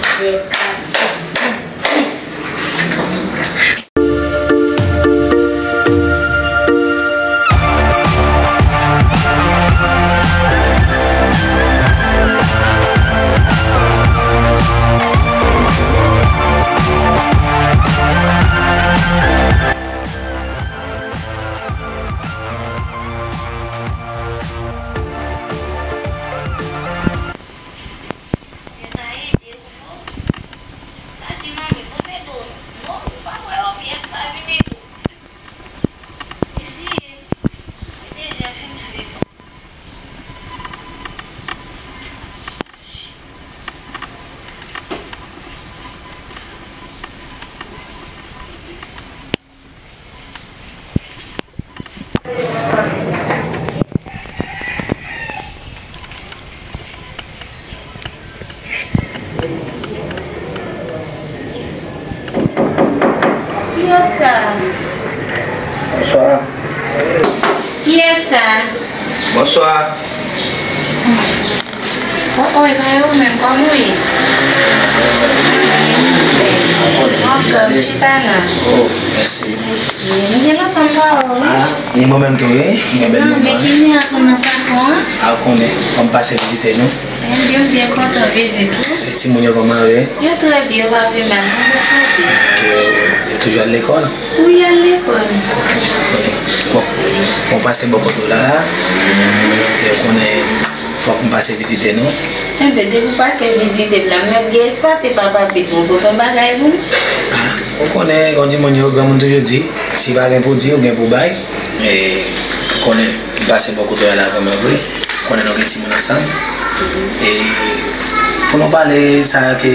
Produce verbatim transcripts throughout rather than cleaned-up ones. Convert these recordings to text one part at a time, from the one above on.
de, kat, sis, dis. Kiyès sa? Bonswa. Kiyès sa? Bonswa. Oh, oh, e pa yo menm, kòman w ye? Anfòm, chita non. Oh, mèsi. Mèsi. M gen lontan m pa wè w, wi. Ah, ni mwen menm tou, wi. M gen bèl moman. Zanmi, ki nou aprann nan Kakon an? Ah, ou konnen, fò m pase vizite nou. Ebyen, m byen kontan vizit ou. E timoun yo kòman yo ye? Yo trè byen, yo pa pi mal, non, yo santi. Yo toujou al lekòl? Wi, y al lekòl. Bon, fò m pase bò kote w la. Yo konnen fòk m pase vizite nou. Enben, depi w pase vizite m la, m mèt gen espas, se pa papye m, ou pote yon bagay pou m? Ah, ou konnen, kòm di moun yo, granmoun toujou di, si pa gen pou di, ou gen pou bay. E, ou konnen, m pase bò kote w la vrèman vre. Ou konnen nou gen timoun ansanm. E, pou nou pale sa ke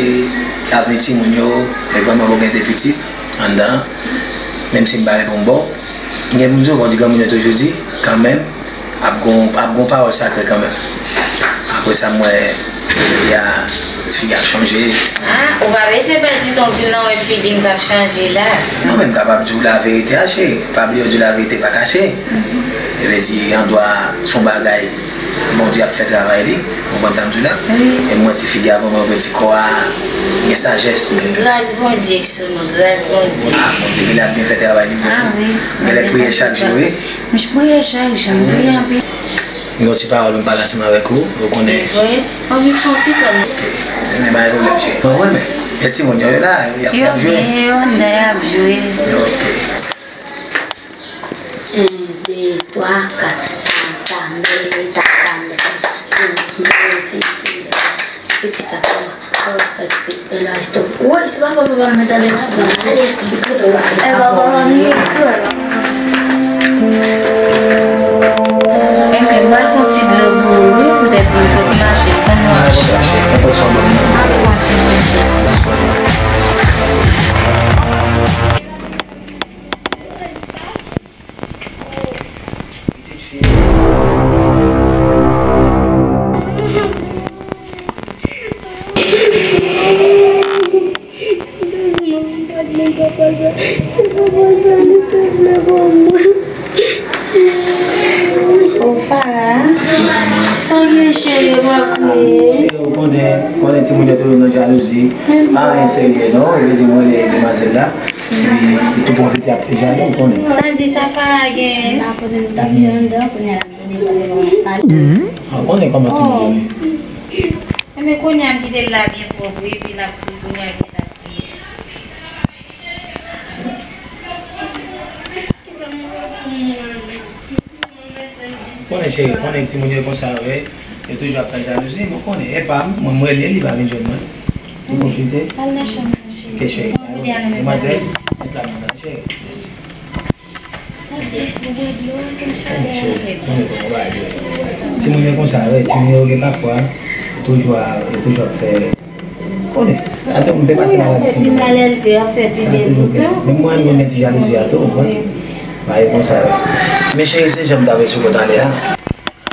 avni timoun yo, e vrèman pou gen de pitit anndan, menm si m pa reponn ba w, m gen pou m di w, kòm di granmoun yo toujou di, kanmenm, ap gon, ap gon pawòl sakre kanmenm. Apre sa, m wè ti figi a, ti figi a ap chanje. Ah, ou pa bezwen pè di tan w vin nan wè figi m k ap chanje la. Non, men m kapab di w laverite a, cheri. Pa bliye w di laverite pa kache. Mhm. E vle di, andwa, se yon bagay Bondye ap fè travay li, ou konprann sa m di w la? Wi. E m wè ti figi a vrèman vre, ti kò a gen sajès. Gras Bondye sèlman, gras Bondye. Ah, Bondye genlè ap byen fè travay li vre. Ah wi. Genlè priye chak jou, wi. M priye chak jou, m priye anpil. Gen yon ti pawòl pou m pale ansanm avèk ou, ou konnen. Vre? Ann fè yon ti tan. Ok. Men pa gen pwoblèm, cheri. Bon, wè, men. E timoun yo, yo la, y ap, y ap jwe. Yo byen, yo anndan, y ap jwe. Ok. En, de, twa, kat. Tata, mè, tata, mè. Ti, ti, ti, ti, ti, ti, tata, mè. Enben, m pral pran ti dlo pou ou, wi, poutèt nou sot mache, konn nou ap chita. M ap pran ti dlo. Cheri, m ap kriye. Cheri, ou konnen, konnen timoun yo toujou nan jalouzi. Pa anyen serye non, e vle di mwen rele demwazèl la. Epi li tou pwofite ap fè jalou, ou konnen. Sa di sa pa gen. Ou konnen kòman timoun yo ye. Enben kounye a m kite l la byen pwòp wi, epi l ap kriye kounye a, epi l ap kriye. Konnen cheri, konnen timoun yo konsa yo ye, yo toujou ap fè jalouzi, mwen konnen, e pa m, mwen m rele l, li pa vin jwenn mwen. Li pwofite. Al nan chanm nan, cheri. Ok cheri, demwazèl, met la nan cheri, mèsi. Ok, ou bwè dlo, konn chalè a. Cheri, konnen kòman bagay yo ye. Timoun yo konsa yo ye, timoun yo gen pafwa, yo toujou a, yo toujou ap fè Konnen, sa tou m te pase maladi ti moun. Sa toujou gen. Menm mwen menm gen ti jalouzi a tou, ou konprann? Bagay konsa yo. Men cheri, se jan m t ap esplike w talè a.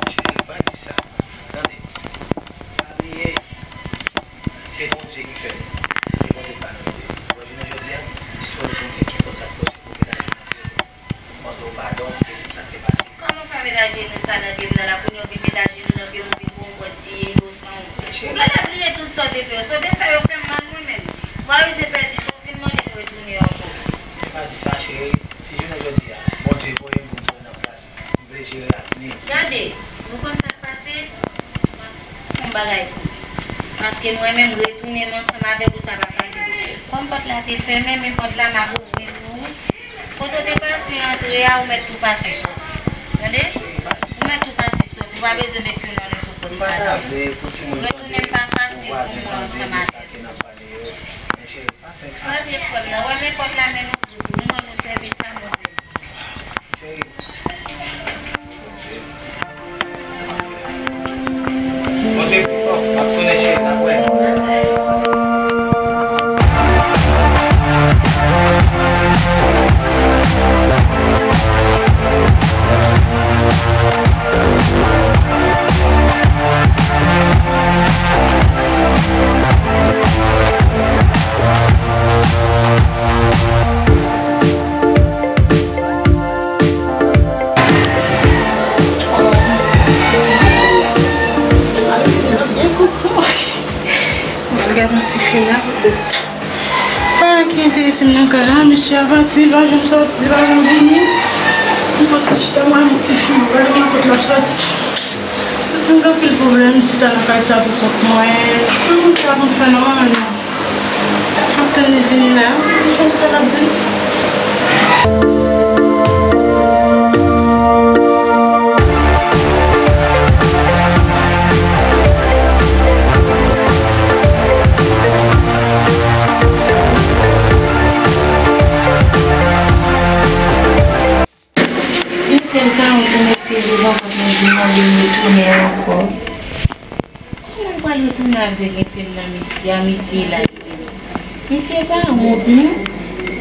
Cheri, pa di sa. Tande. Pa bliye, se Bondye ki fè nou. Se Bondye k ba nou ide. Bon, jounen jodi a, disponib pou gen kenpòt sa k posib pou gen lajan nan pye nou. Mande w padon pou tout sa k te pase. Kòman w fè met ajenou sa nan pye m nan la, kounye a w vin met ajenou nan pye m, ou vin pran yon kòd tiye inosan w. Ou genlè bliye tout sa w te fè yo. Sa w te fè yo fè m mal mwen menm. Ou pa bezwen pèdi tan w vin mande m retounen ankò. Men pa di sa, cheri. Si jounen jodi a, Bondye voye m pou m tounen nan plas m, m vle jere avni m. Gade, nou konn sa k pase? Fè yon bagay pou ou. Paske mwen menm retounen m ansanm avèk ou sa pa fasil. Kòm pòt la te fèmen, men pòt la m ap ouvri pou ou. Kote w te pase antre a, ou mèt tou pase soti. Tande? Ou mèt tou pase soti. Ou pa bezwen met pye w nan nenpòt pòt sa la. Retounen m pa fasil pou mwen ansanm avèk ou. Tande frè m nan, wè men pòt la men nou, nou rann ou sèvis la, montre m. Montre pi fò, m ap tounen cheri, n ap wè. Mwen gade yon ti fi la poutèt. Pa gen ki enterese m nan kay la, mesye a pati, li pa janm sòti, li pa janm vini. Mwen pote chita mwen yon ti fi, mwen gade mwen kot l ap sòti. Santi m gen anpil pwoblèm, chita nan kay sa pou kont mwen. Mwen konn sa pou m fè non, mwen menm non. M ap tann li vini la, m konn sa l ap di m. Yon sèl pawòl pou mete devan pòt mwen di mande m retounen ankò. Kòman m pral retounen avèk enfen m nan misye a, misye la li menm? Misye pa wont non.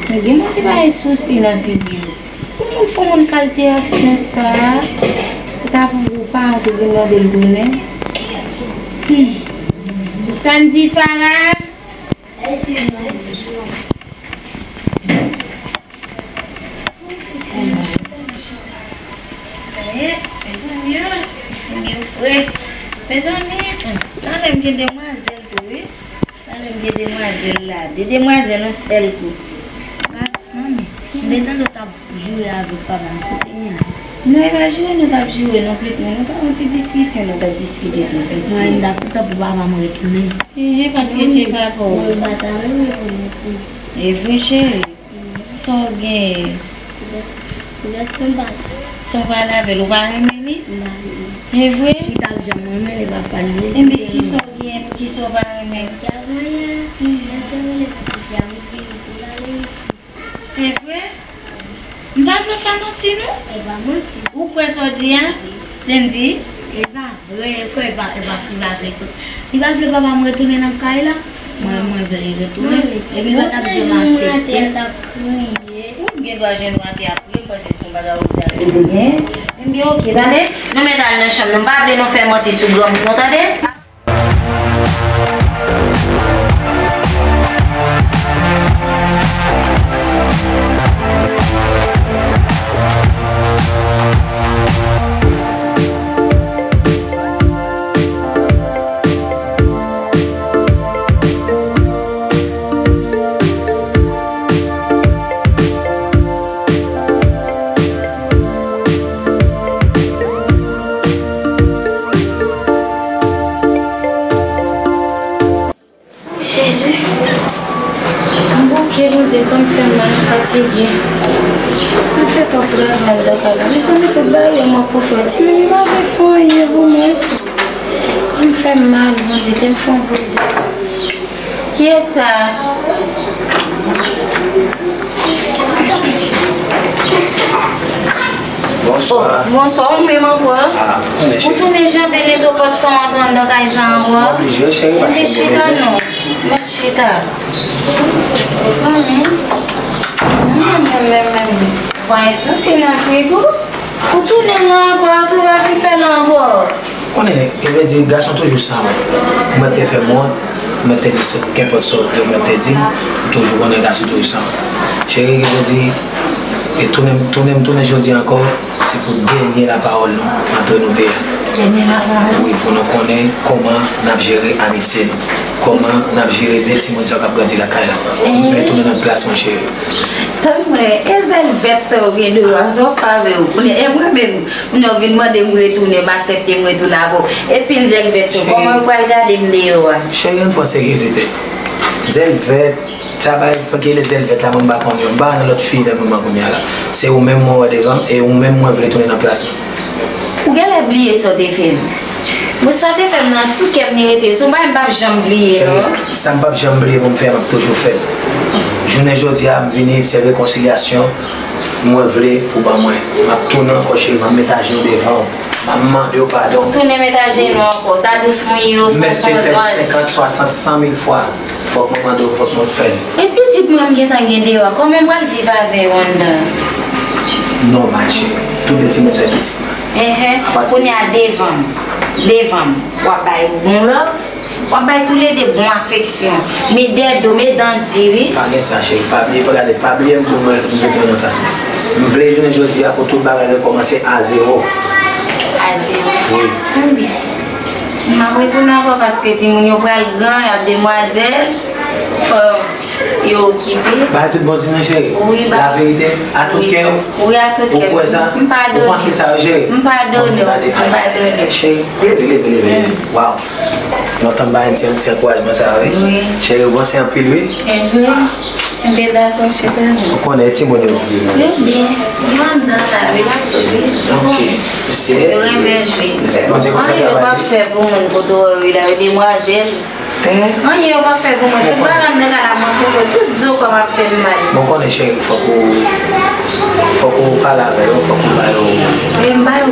Men gen moun ki pa gen sousi nan figi yo. Pou moun fè moun kalite aksyon sa a, ou ta pou ou pa wont ou vin mande l tounen. Hmm. Sa n di Farah? Mezanmi, mezanmi, mezanmi, talè m gen demwazèl tou wi. Talè m gen demwazèl la. De demwazèl yon sèl kou. Ah, manmi, m te tande w t ap joure avèk papa m sou teren an. Non, e pa joure nou t ap joure non, pitit mwen. Nou t ap yon ti diskisyon nou t ap diskite tou, pitit. Mwen, m t ap kontan pou papa m retounen. Ehe, paske se papa w. Mwen, m pa ta renmen pou li. E vre, cheri. Sa w genyen? Poutèt sa m pa. Sa w pale avè l, ou pa renmen li? M pa renmen. E vre? Li t ap janm renmen li, papa l ye. Enben, kisa w genyen pou kisa w pa renmen? Li t ap renmen, li t ap renmen ti fi a, m vini tou la, li. Se vre? M pa vle fè manti, non. E pa manti. Ou kwè sa w di a? Wi. Sandy? E pa vre, kwè e pa, e pa, e pa vre tou. Li pa vle papa m retounen nan kay la. Mwen, mwen vle li retounen. Epi l pa t ap janm aksepte. Ou gen dwa jwenn ou atè ap kriye, m panse se yon bagay ou te ap vin gen. Ebyen, oke, tande. Nou mèt al nan chanm nou. M pa vle nou fè manti sou granmoun nou, tande. Fatige. M fè twòp travay anndan kay la. Mezanmi, tout bagay mwen pou fè. Timoun yo pa vle fè anyen pou mwen. Kò m fè m mal, Bondye, te m fè yon poze. Kiyès sa? Bonswa. Oh, bonswa, ou menm ankò? Ah, konnen, cheri. Ou tounen janbe neto pòt san w antre anndan kay sa ankò? M oblije, cheri, paske m gen bezwen. Chita non. Mèt chita. Mezanmi. Menm, menm, menm, menm. Pran yon sousi nan frigo. Ou tounen la ankò, ou tou pa vin fè la ankò. Konnen, e vle di, gason toujou sanwont. Ou mèt te fè m wont, ou mèt te di sa, kenpòt sa w vle, ou mèt te di m, ou toujou konnen gason toujou sanwont. Cheri, e vle di, e tounen, tounen, tounen jodi ankò, se pou dènye lapawòl nou antre nou de a. Dènye lapawòl? Wi, pou nou konnen kòman n ap jere amitye nou. Kòman n ap jere de timoun sa yo k ap grandi lakay la. M vle tounen nan plas mwen, cheri. Tann mwen, e zèl vèt sa yo gen deyò a, sa w fè avè yo? Kounye a, e mwen menm, kounye a w vin mande m retounen, m aksepte m retounen avè w. E pil zèl vèt sa yo, kòman yo pral gade m deyò a? Cheri, ann pran seryozite. Zèl vèt, sa bay, fòk rele zèl vèt la, mwen m pa konn yo. M pa nan lòt fi nan moman kounye a la. Se ou menm mwen wè devan m, e ou menm mwen vle tounen nan plas mwen. Ou genlè bliye sa w te fè m. Mwen sa w te fè m nan sou kè m li rete. Se yon bagay m p ap janm bliye, non. Cheri, sa m p ap janm bliye pou m fè, m ap toujou fè l. Jounen jodi a, m vini, se rekonsilyasyon mwen vle pou ban mwen. M ap tounen ankò, cheri, m ap met ajenou devan w. M ap mande w padon. Tounen met ajenou ankò. Sa dous mwen ye, se yon sonjaj. Mèt te fè l senkant, swasant, san mil fwa. Fòk mwen mande w, fòk mwen fè l. E pitit mwen m gentan gen deyò a, kòman m pral viv avè yo anndan? Nòmal, cheri. Tout de timoun sa yo pitit mwen. Enhen. Kounye a devan m, devan m, w ap bay bon love, w ap bay toulede bon afeksyon. Men dèyè do m, men dan di, wi. Pa gen sa, cheri. Pa bliye, pa gade, pa bliye m di w mwen, m vle tounen nan plas mwen. M vle jounen jodi a pou tout bagay rekòmanse a zewo. A zewo? Wi. Konbyen? M ap retounen avè w paske timoun yo pral gran, y ap demwazèl, fò yo okipe. Bay tout bon di non, cheri. Wi, ba. Laverite, a tout kè w. Wi, a tout kè m. Ou kwè sa? M padone. Ou panse sa, cheri? M padone w. M padone. Cheri, leve, leve, leve, leve. Waw. Lontan m pa gen ti, ti ankourajman sa, wi. Wi. Cheri, ou panse anpil, wi. E vre. M te dakò, se pa vre. Ou konnen timoun yo ki vin. Yo byen. Yo anndan la, wi, y ap jwe. Ok. Mesye. Yo renmen jwe. Mesye, Bondye kontan travay. Anyen yo p ap fè pou moun kote w wè wi la, yo demwazèl. Hein? Anyen yo p ap fè pou mwen. Tout bagay anndan kay la mwen pou fè. Tout zo kò m ap fè m mal. Bon, konnen cheri, fòk ou, fòk ou pale avè yo, fòk ou ba yo. E m ba yo.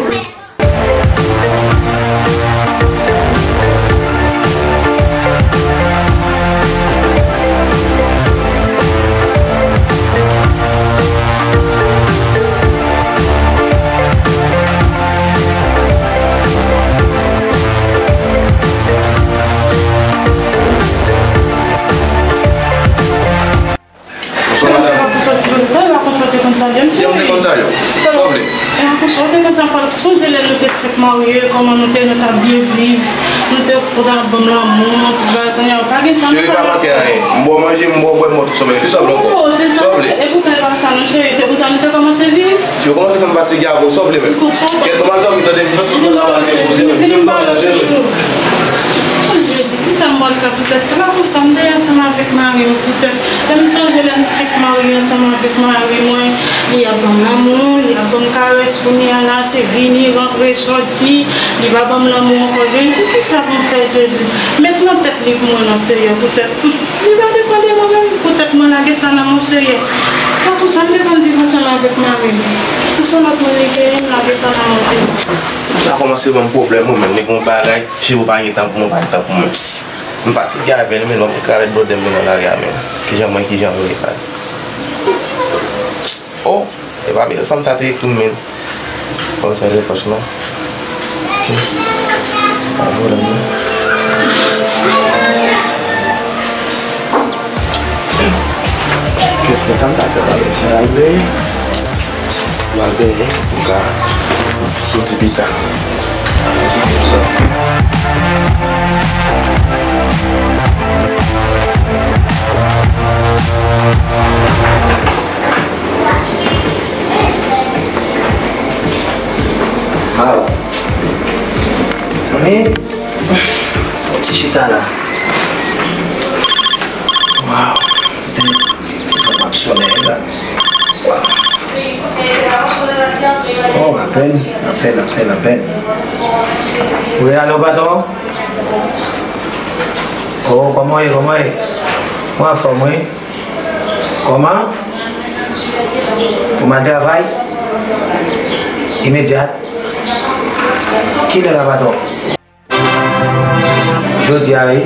Bonswa, madanm. Bonswa, bonswa, sipoze sa, e pa konsa w te konn salye m, cheri. Jan m te konn salye w? Sa w vle? E pa konsa w te konn sa, m pral sonje lè nou te fèk marye, kòman nou te, nou t ap byen viv, nou te kontan ap ban m lanmou, tout bagay, kounye a, pa gen sa, nou pa. Cheri, pa manke anyen. M ba w manje, m ba w bwè, m ba w tout sa w bezwen. Kisa w vle ankò? Oh, se sa, sa w vle? E poutan e pa sa non, cheri, se konsa nou te kòmanse viv. Cheri, w kòmanse fè m fatige avè w, sa w vle menm? Kèt, nou pral dòmi, tande, m fè tout moun la pale pou se. Vini m pale, cheri. Oh, Jezi, kisa m pral fè poutèt? Se pa konsa m te ye ansanm avèk mari m poutèt. Lè m sonje lè m fèk marye ansanm avèk mari mwen, li ap ban m lanmou, li ap ban m karès. Kounye a la, se vini, rantre, sòti, li pa ban m lanmou ankò. Jezi, kisa pou m fè, Jezi? Met nan tèt li pou mwen non, Seyè, poutèt. Li pa depann de mwen menm, poutèt mwen lage sa nan men w, Seyè. Pa konsa m te konn viv ansanm avèk mari m. Si se yon lòt moun li te ye, m lage sa nan men w, Jezi. Sa kòmanse ban m pwoblèm, ou menm, li gen yon bagay, cheri, ou pa gen tan pou mwen, ou pa gen tan pou mwen. M fatige avè l, men lòm eklave blòdè m nan lari a, men. Kijan mwen, kijan yo ye pale. Oh, e pa byen, fanm sa te ekri m, men. Fò m fè repons non. Ok. Pa pwoblèm non. Kèt, men sa m ta fè la, men se al benyen. M al benyen, m ka soti pita. Aw. Zanmi, fè yon ti chita la. Waw. Telefòn m ap sonnen la. Oh, apèl, apèl, apèl, apèl. Wi, alo, patwon? Oh, kòman w ye, kòman w ye? Mwen anfòm, wi. Kòman? Ou mal travay? Imedyat. Kilè la, patwon? Jodi a, wi.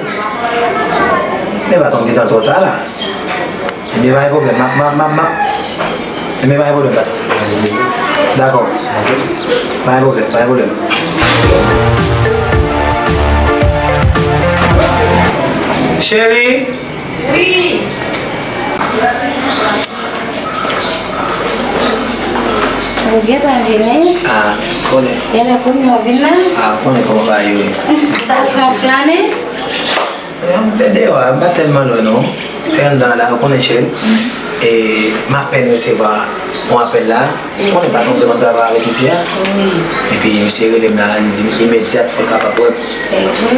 Men patwon, gentan twò ta la. Ebyen, pa gen pwoblèm. M ap, m ap, m ap, m ap. Ebyen, pa gen pwoblèm, patwon. Dakò. Pa gen pwoblèm, pa gen pwoblèm. Cheri. Wi. Ou gentan vini? Ah, konnen. Genlè kounye a w vin la? Ah, konnen kòman bagay yo ye. Ou t al fè yon flannen? Eh, m te deyò a, m pa tèlman lwen non. Te anndan la, ou konnen cheri. E m apèn resevwa yon apèl la. Ou konnen patwon m te konn travay avèk misye a? Wi. Epi misye rele m la, li di m imedyat fò l kapab wè m.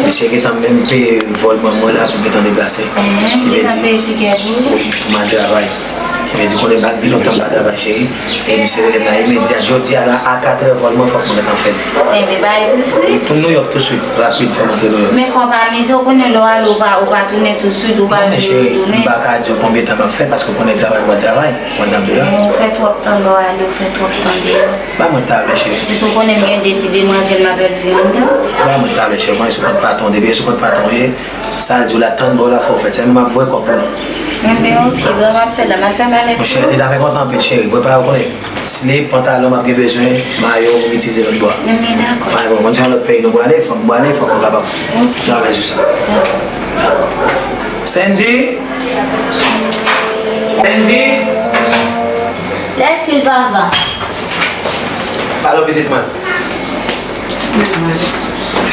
Misye gentan menm peye vòl mwen, mwen la pou m gentan deplase. Ki vle di, wi, pou m al travay. Ki vle di, konnen bagay, gen lontan m pa travay, cheri. E misye rele m la imedyat. Jodi a la, a katrè vòl mwen, fòk mwen gentan fè l. Enben, bay touswit. Pou Nouyòk touswit, rapid, fò m antre Nouyòk. Men fò w pa mize, w konnen lè w ale, w pa, w pa tounen touswit, w pa tounen. Non, men cheri, m pa ka di w konbyen tan m ap fè, paske w konnen travay, mwen travay. Mwen di w la. Ou fè twòp tan lè w ale, ou fè twòp tan deyò. Ba mwen tab la, cheri. Sitou konnen m gen de ti demwazèl m ap elve anndan. Ba mwen tab la, cheri. Mwen sou kont patwon. Depi sou kont patwon ye, sa l di w la, tann bò w la, fò w fè l. Se mwen m ap voye kòb pou nou. Enben, oke, bon, m ap fè l la, m ap fè malèt. Monchè, li t ap enpòtan anpil, cheri. Prepare w, konnen. Slip, pantalon, m ap gen bezwen, mayo, pou m itilize lòt bò a. Enben, dakò. Pa gen pwoblèm. Mwen di w lòt peyi nou prale, fòk m prale, fòk mwen kapab travay sou sa. Dakò. Sandy? Sandy? Lètil, papa. Alo, pitit mwen.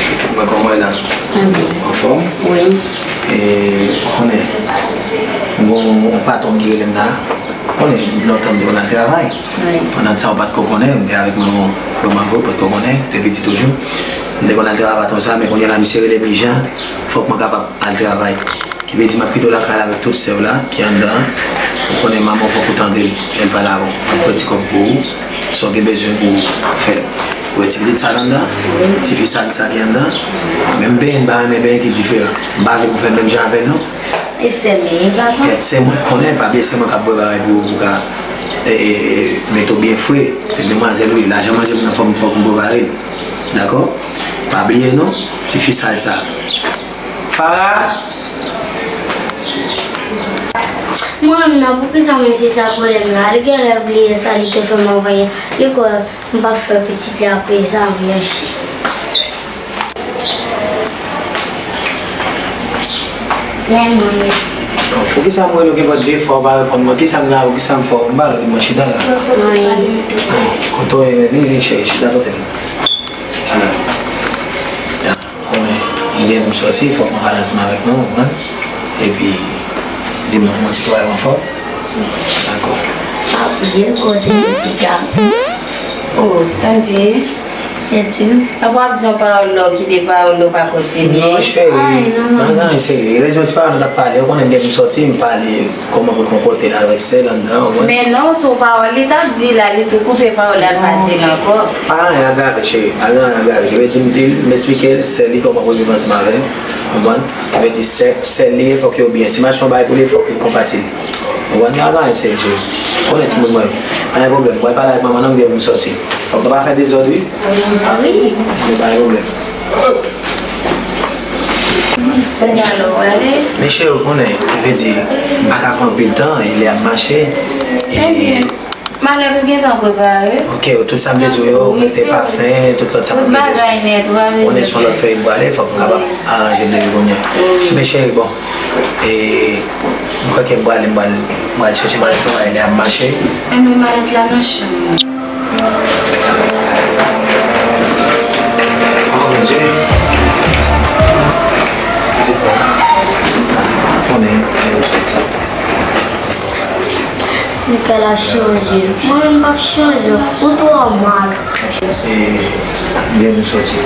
Pitit mwen, kòman w ye la? Anfòm? Wi. E, ou konnen, m gon yon patwon ki rele m la. Ou konnen, lontan m te konn al travay. Wi. Pandan sa, ou pa t ko konnen, m te avèk manman w, manman w, ou pa t ko konnen, te piti toujou. M te konn al travay patwon sa, men kounye a la, misye rele m ijan, fòk mwen kapab al travay. Ki vle di m ap kite w lakay la avèk tout sè w la ki anndan an. Ou konnen manman w fòk ou tande l lè l pale avè w. M ap fè ti kòb pou ou. Sa w gen bezwen pou w fè l. Ou wè ti pitit sa k anndan an? Tifi sal sa ki anndan an? Menm benyen m pa renmen benyen ki diferan. M pa vle pou w fè l menm jan avè l non. E sè m li ye, papa? Kèt, se mwen k konnen, pa bliye se mwen k ap prepare pou ou, pou ka, e, e, e, mete w byen fre. Se demwazèl ou ye, lajan manje m nan fòk m, fòk m prepare l. Dakò? Pa bliye non, tifi sal sa. Farah! Mwen menm nan, poukisa mesye sa konnen m la? Li genlè bliye sa li te fè m anvan yè. Li kwè m p ap fè pitit li apre sa, vye chyen. Lè mwen menm. Poukisa m rele w gen pòt de fwa ou pa reponn mwen? Kisa m gen avè w? Kisa m fè w? M pa lòt mwen chita la. Anyen. Kote w ye menm? Vini, vini, cheri, chita kote m. Ala. Ya. Konnen, m gen pou m sòti, fòk mwen pale ansanm avèk nou, ou konprann? Epi, di m non, kòman ti twal ou anfòm? Dakò. Ap byen kote pitit la. Oh, Sandy. Etim. Apa w ap di yon pawòl la, w kite pawòl la, w pa kontinye? Non, cheri. Ay, non, non. Nan, nan, serye. Rete yon ti pawòl nou t ap pale, ou konnen m gen pou m sòti, m pale. Kòman pou l konpòte l avèk sè l anndan an, ou konprann? Men non, se yon pawòl li t ap di la, li tou koupe pawòl la, l pa di l ankò. Pa anyen agrave, cheri, pa gen anyen agrave. Li vle di m di l, m esplike l, sè li kòman pou l viv ansanm avè l, ou konprann? Li vle di sè, sè l li ye, fòk yo byen. Si m achte yon bagay pou li, fòk li konpatil. Ou konprann? Pa gen anyen, cheri, cheri. Konnen timoun mwen yo. Pa gen pwoblèm, m pral pale ak manman nan, m gen pou m sòti. Fòk nou pa fè dezòd, wi. Wi. Men pa gen pwoblèm. Kounye a la w ale? Men cheri, ou konnen, li vle di, m pa ka pran anpil tan, e lè ap mache. E malèt ou gentan prepare? Ok, tout sa m te di w yo, mete pafen, tout lòt sa m te di. Tout bagay nèt, ou pa bezwen. Konnen se yon lòt peyi m prale, fòk m kapab aranje m depi kounye a. Wi. Men cheri, bon, e, m kwè ke m prale, m pral, m pral chèche malèt mwen, e lè ap mache. Enben malèt la nan chanm mwen. Oh, Bondye. Pitit mwen. Konnen, e, ou sòti. Li pè l ap chanje. Mwen menm m p ap chanje. Ou twò mal. E, byen nou sòti.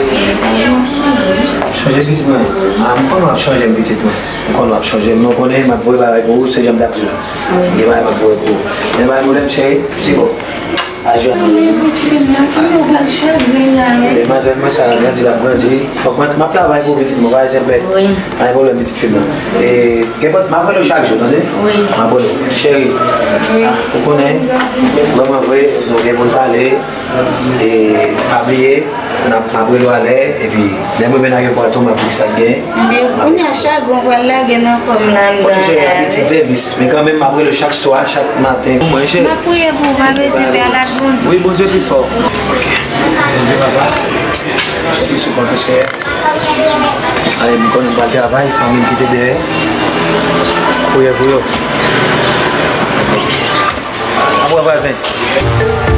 Chanje pitit mwen. A, m konnen w ap chanje m, pitit mwen. M konnen w ap chanje m. Men w konnen m ap voye bagay pou ou, se jan m t ap di w la. Gen bagay m ap voye pou ou. Gen bagay pwoblèm, cheri? Ti bò. Ajan. Mwen pitit fi m nan, pou yo pral chagren la, wi. Demwazèl mwen sa grandi, l ap grandi. Fòk mwen, m ap travay pou pitit mwen, pa egzanp. Wi. Pa gen pwoblèm, pitit fi m nan. E, gen pòt, m ap rele w chak jou, tande? Wi. M ap rele w. Cheri, wi, ah, ou konnen, vrèman vre, nou gen pou n pale. E, pa bliye, n ap, m ap rele w alè, epi lè m rive nan ayewopò a tou, m ap di w ki sa k gen. Men kounye a chagren pral lage nan kò m la anndan la. Mwen jere a pitit Zevis, men kanmenm m ap rele w chak swa, chak maten. Mwen jere. M ap priye pou ou, pa bezwen pè, al ak Bondye. Wi, Bondye pi fò. Ok. Bondye papa, soti sou kont ou, Senyè. Ale, m konnen m pral travay, fanmi m kite dèyè. Priye pou yo. Anpwen vwazen.